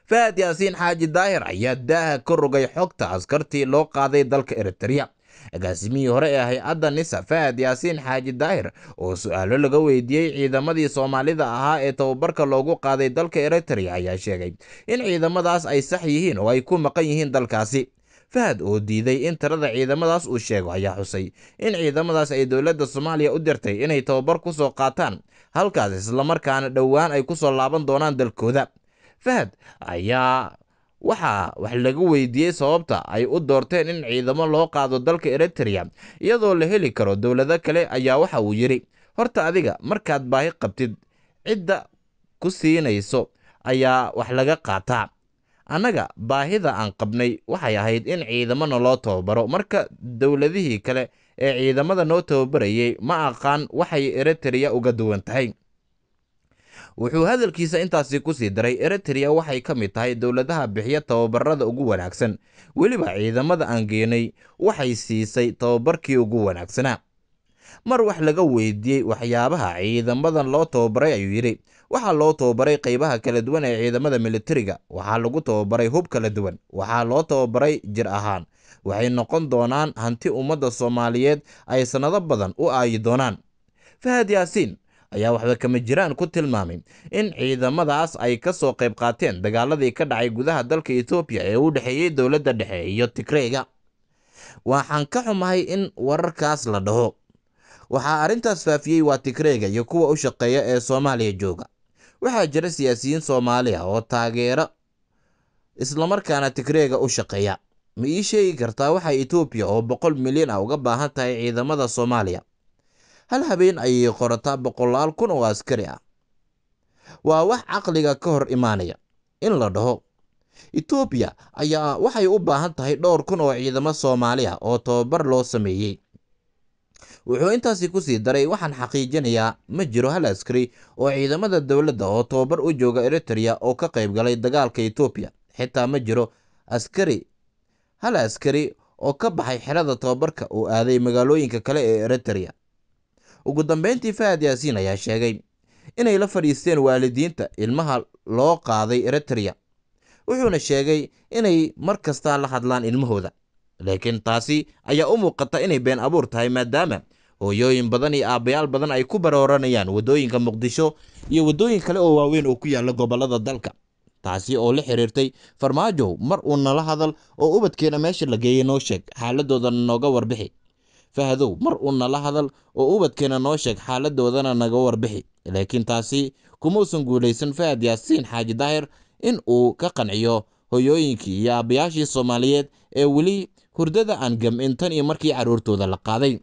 Fahad Yaasiin Xaaji Daahir ayaa daaha ka rogay xogta askartii loo qaaday dalka Eritrea. Agaasimihii hore ee hay-adda NISA Fahad Yaasiin Xaaji Daahir oo su-aalo laga weydiiyey ciidamadii Soomaalida ahaa ee tababarka loogu qaaday dalka Eritrea ayaa sheegay in ciidamadaas ay sax yihiin oo ay ku maqan yihiin dalkaasi. Fahad oo diiday in tirada ciidamadaas uu sheego ayaa xusay in ciidamadaas ay dowladda Soomaaliya u dirtay inay tababar ku soo qaataan halkaas, islamarkaana dhowaan ay ku soo laaban doonaan dalkooda. Fahad ayaa waxaa wax laga weydiiyey sababta ay u doorteen in ciidamo loo qaado dalka Eritrea iyadoo la heli karo dowlado kale ayaa waxa uu yidhi: horta adiga markaad baahi qabtid cidda ku siinayso ayaa wax laga qaataa. Annaga baahida aan qabnay waxay ahayd in ciidamona loo tababaro, marka dowladihii kale ee ciidamada noo tababarayay ma aqaan waxay Eritrea uga duwan tahay. Wuxuu hadalkiisa intaasi kusii daray: Eritrea waxay ka mid tahay dowladaha bixiya tababarada ugu wanaagsan, weliba ciidamada aan geenay waxay siisay tababarkii ugu wanaagsanaa. Mar wax laga weydiiyey waxyaabaha ciidamadan loo tababaray ayuu yidhi: waxaa loo tababaray qeybaha kala duwan ee ciidamada militariga, waxaa lagu tababaray hub kala duwan, waxaa loo tababaray jir ahaan, waxay noqon doonaan hanti ummadda Soomaaliyeed ay sannado badan u aayi doonaan. Fahad Yaasiin ayaa waxba kama jiraan ku tilmaamay in ciidamadaas ay ka soo qayb qaateen dagaaladii ka dhacay gudaha dalka Etoobiya ee u dhexeeyey dowladda dhexe iyo Tigreega. Waxaan ka xumahay in wararkaas la dhaho. Waxaa arrintaas faafiyey waa Tigreega iyo kuwa u shaqeeya ee Soomaaliya jooga. Waxaa jira siyaasiyiin Soomaali ah oo taageera islamarkaana Tigreega u shaqeeya. Ma ii sheegi kartaa waxay Etoobiya oo 100 milyan ah uga baahan tahay ciidamada Soomaaliya? Hal habeen ayay qorataa 100,000 oo askari ah. Waa wax caqliga ka hor imaanaya in la dhaho Etoobiya ayaa waxay u baahan tahay dhowr kun oo ciidamo Soomaali ah oo tababar loo sameeyey. Wuxuu intaasi kusii daray: waxaan xaqiijinayaa ma jiro hal askari oo ciidamada dowladda oo tababar u jooga Eritrea oo ka qayb galay dagaalka Etoobiya, xitaa ma jiro askari hal askari oo ka baxay xerada tababarka oo aaday magaalooyinka kale ee Eritrea. Ugu dambeyntii Fahad Yaasiin ayaa sheegay inay la fadhiisteen waalidiinta ilmaha loo qaaday Eritrea, wuxuuna sheegay inay mar kasta la hadlaan ilmahooda, laakiin taasi ayaa u muuqata inay been abuur tahay maadaama hooyooyin badan iyo aabbayaal badan ay ku barooranayaan waddooyinka Muqdisho iyo waddooyin kale oo waaweyn oo ku yaalla gobollada dalka, taasi oo la xiriirtay Farmaajo mar uu nala hadal oo ubadkeena meesha la geeyey noo sheeg, xaaladoodana nooga warbixi. Fahadow mar uu nala hadal oo ubadkeena noo sheeg, xaaladoodana naga warbixi. Laakiin taasi kumausan guulaysan Fahad Yaasiin Xaaji Daahir in uu ka qanciyo hoyooyinkii iyo aabbayaashii Soomaaliyeed ee weli hurdada aan gam'in tan iyo markii carruurtooda la qaaday.